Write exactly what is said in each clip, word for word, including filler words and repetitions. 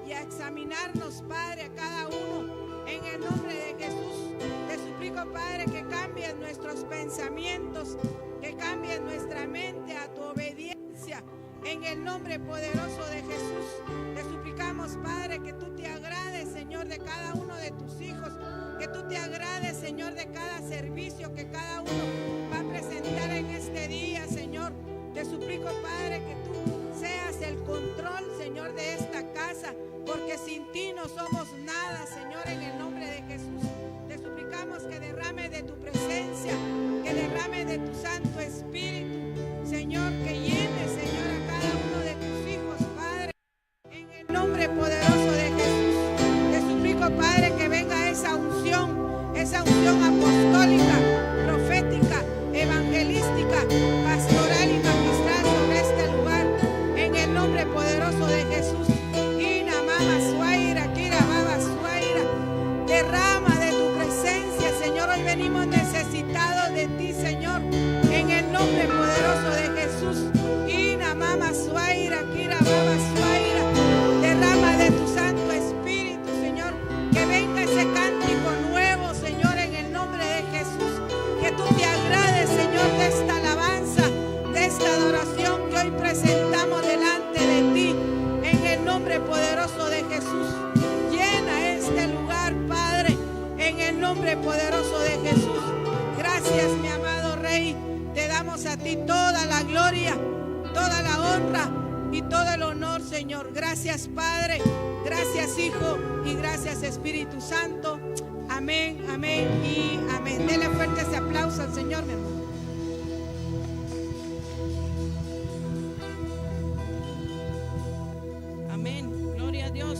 y a examinarnos, Padre, a cada uno. En el nombre de Jesús, te suplico, Padre, que cambies nuestros pensamientos, que cambies nuestra mente a tu obediencia. En el nombre poderoso de Jesús, te suplicamos, Padre, que tú te agrades, Señor, de cada uno de tus hijos, que tú te agrades, Señor, de cada servicio que cada uno va a presentar en este día, Señor. Te suplico, Padre, que tú seas el control, Señor, de esta casa, porque sin ti no somos nada, Señor, en el nombre de Jesús. Te suplicamos que derrame de tu presencia, que derrame de tu Santo Espíritu, Señor, que llene, Señor, a cada uno de tus hijos, Padre. En el nombre poderoso de Jesús, te suplico, Padre, que venga esa unción, esa unción apostólica, profética, evangelística, pastoral y magistral sobre este lugar. En el nombre poderoso de Jesús. Ina mama suaira, kira baba suaira. Derrama de tu presencia, Señor. Hoy venimos necesitados de ti, Señor. En el nombre poderoso de Jesús. Ina mama suaira, kira baba suaira. Derrama de tu Santo Espíritu, Señor. Que venga ese cántico nuevo, Señor, en el nombre de Jesús. Que tú te agrades, Señor, de esta alabanza, de esta adoración que hoy presentamos delante de ti. En el nombre poderoso de Jesús. Llena este lugar, Padre, en el nombre poderoso de Jesús. Gracias, mi amado Rey. Te damos a ti toda la gloria, toda la honra y todo el honor, Señor. Gracias, Padre. Gracias, Hijo. Y gracias, Espíritu Santo. Amén, amén y amén. Dele fuerte ese aplauso al Señor, mi hermano. Amén. Gloria a Dios.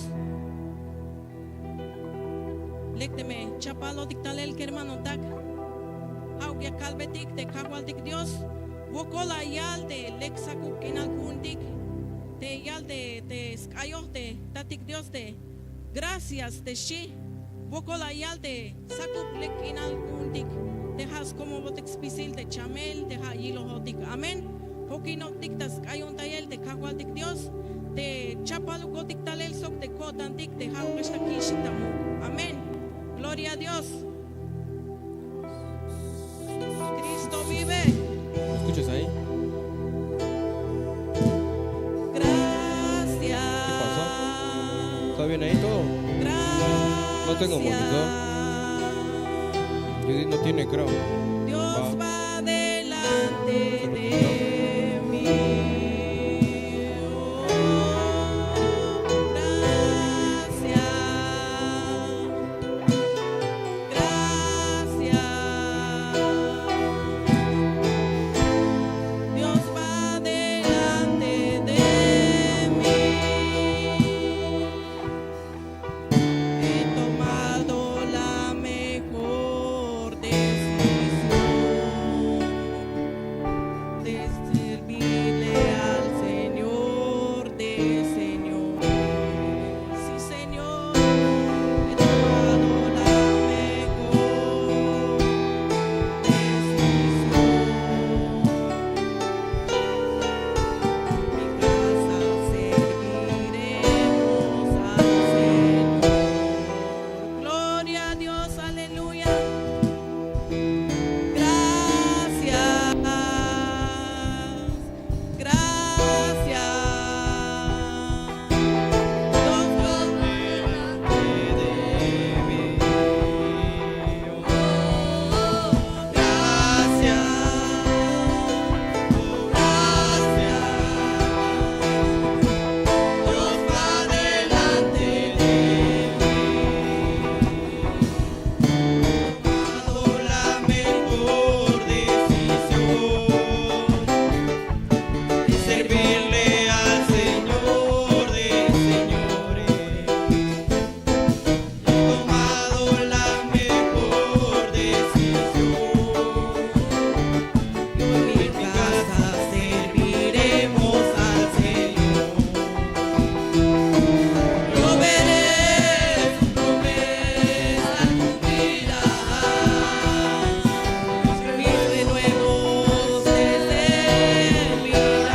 Lek teme chapalotik talel kermanotak. Ja'uk ya kalbetik te Kajwaltik Dios. Wokol la yal te lek sakub k'inal ku'untik. Te yal te, te sk'ayoj te Tatik Dios te gracias te xchi. Wokol la yal te sakub lek k'inal ku'untik. Te ja' skomobotik spisil te chamel te ja' yilojotik. Amén. Jokinotik ta sk'ayuntayel te Kajwaltik Dios, te chapalukotik talel sok te ko'tantik te ja'uk k'ax ta kixik ta muk'. Amén. Gloria a Dios. Cristo vive. ¿Me escuchas ahí? Gracias. ¿Qué pasó? ¿Está bien ahí todo? Gracias. No tengo monitor. Judith no tiene, creo. Dios va delante de mí. Oh, gracias. Gracias. Dios va delante de mí. He tomado la mejor decisión de servirle al Señor de señores. Sí, Señor, he tomado la mejor decisión. Mi casa serviremos al Señor. Gloria a Dios, aleluya. Gracias. Gracias. Dios va delante de mí. Oh, gracias. Oh, gracias. Dios va delante de mí. Tomado la mejor decisión de servirle al Señor de señores. He tomado la mejor decisión. Yo y mi casa serviremos al Señor. Yo veré su promesa cumplida. Mis renuevos se servirán.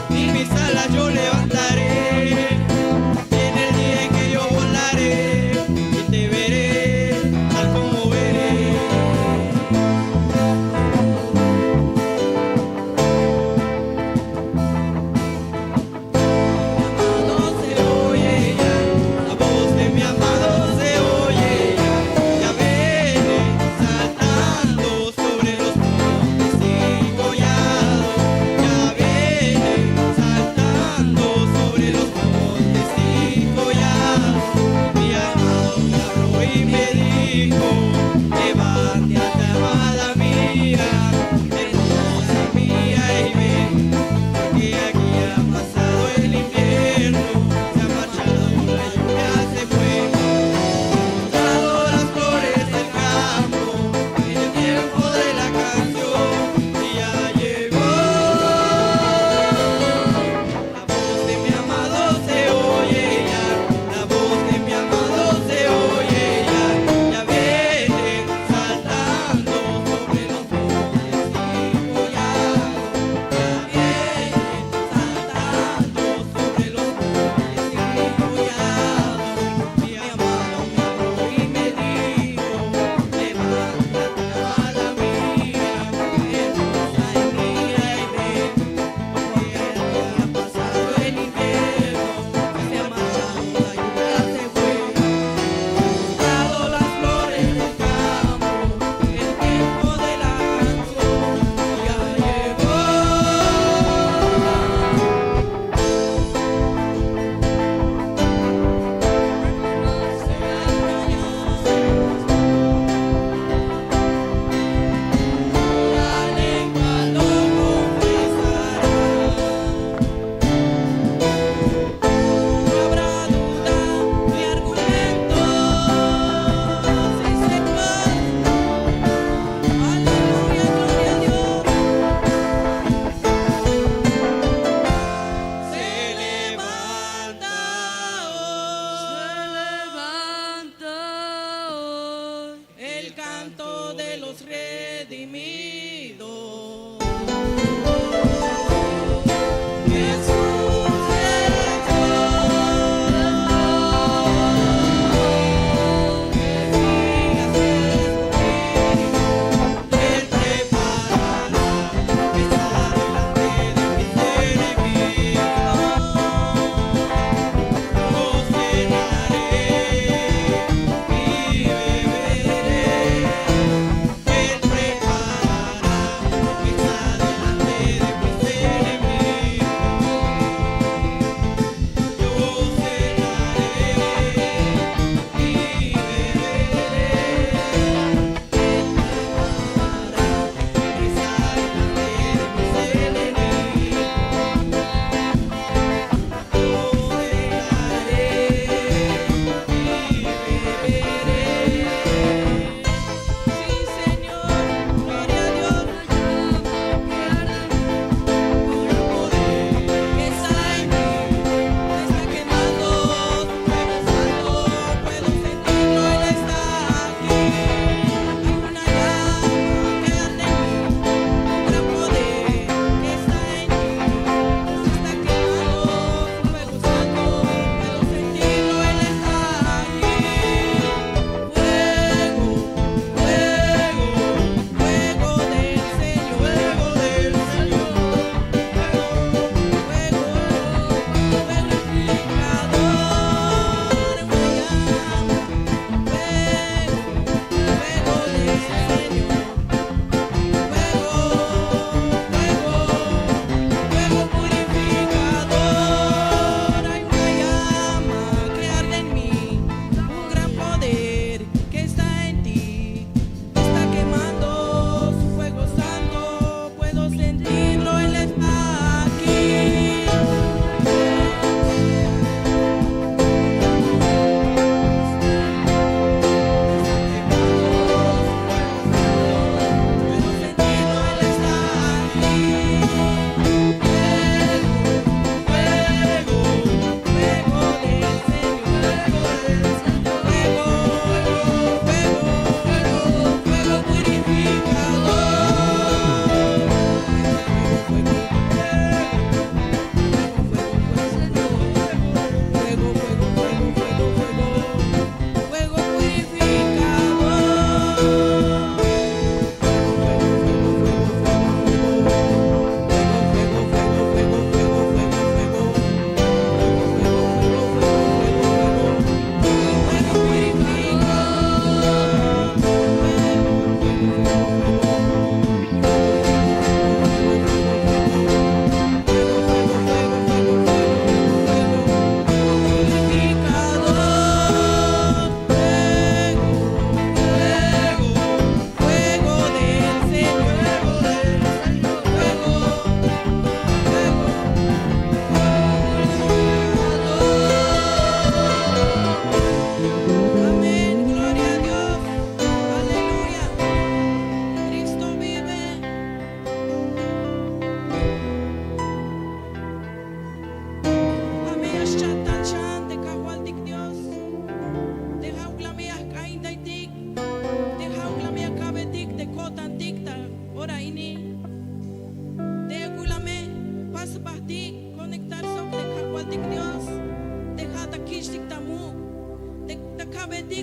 Y mis alas yo levantaré, y en el día en que yo volaré, y te veré, tal como eres. Amado se oye ya, la voz de mi amado se oye ya, ya viene saltando sobre los montes y collados, ya viene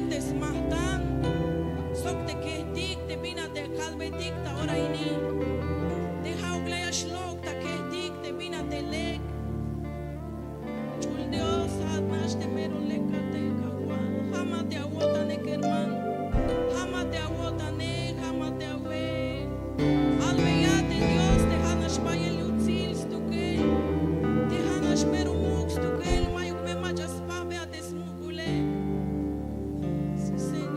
te smajtan sok te kejtik te bin a te kalbetik ta ora ini. Te ja'uk la ya xlok' ta kejtik te bin a te lek. Ch'ul Dios, ja'at nax te mero lekate, Kajwal. Ja' ma te awo'tanej, kermano. Ja' ma te awo'tanej, ja' ma te awe'. Albeya te Dios te ja' nax bayel yutsil stukel, te ja' nax mero muk' stukel, ma'yuk me mach'a spajbe a te smuk'ule. Sí, Señor.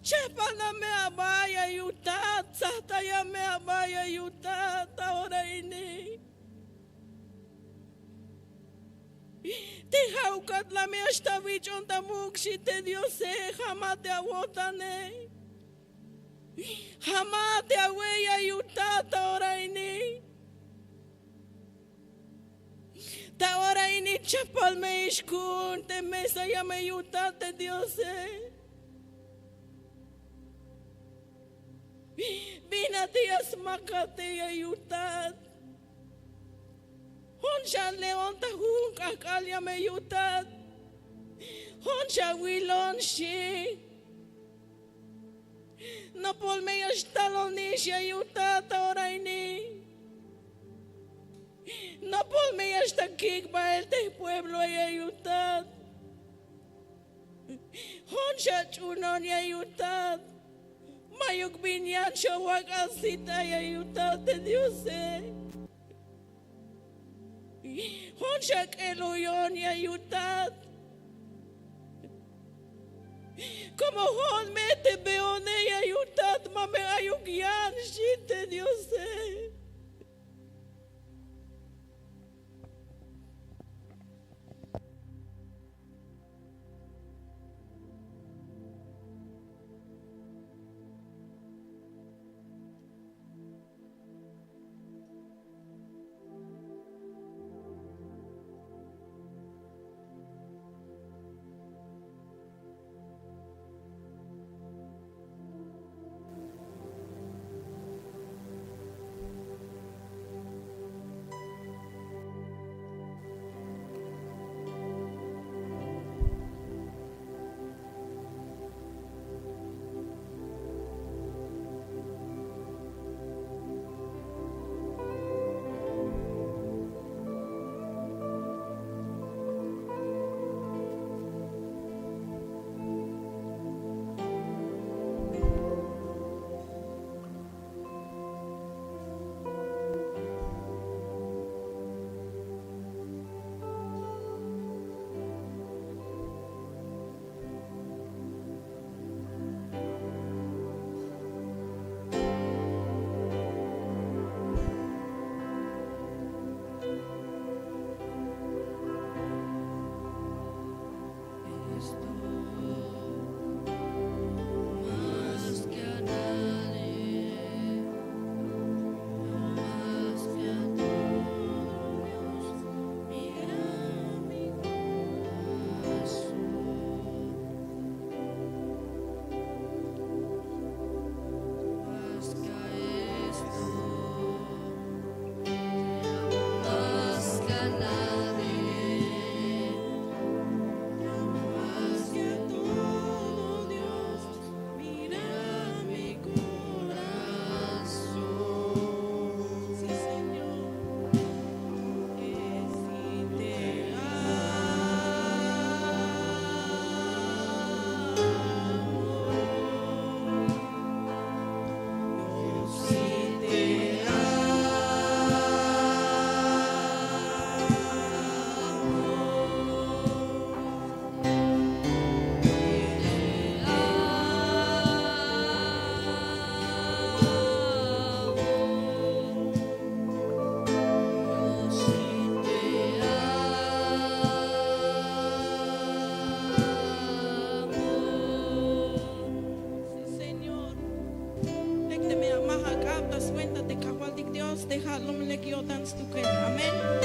Chajpalna me aba ya yutat, tsajtaya me aba ya yutat ta ora ini. Te ja'ukat la me ya xtal awich'on ta muk', xchi te Diose, ja' ma te awo'tane. Ja' ma te awe' ya yutat ta ora ini. Ta ora ini chajpal me ix ku'un te mesa ya me yutat te Diose. Bin a te ya smakate ya yutat. Jo'on xale'on ta jun k'ajk'al ya me yutat. Jo'on xawilon, xchi. Nopol me ya xtalonix ya yutat ta ora ini. Nopol me ya xtal kik' bael te jpueblo ya yutat. Jo'on xach'uunon ya yutat. Ma'yuk bin yan xawak' asit a ya yutat te Diose. Jo'on xak'eluyon ya yutat. Como jo'on me te beone ya yutat, ma me ayuk yan, xchi te Diose. Señor. Lek teme ama ak'ab ta swenta te Kajwaltik Dios te ja' lomelek yo'tan stukel. Amén.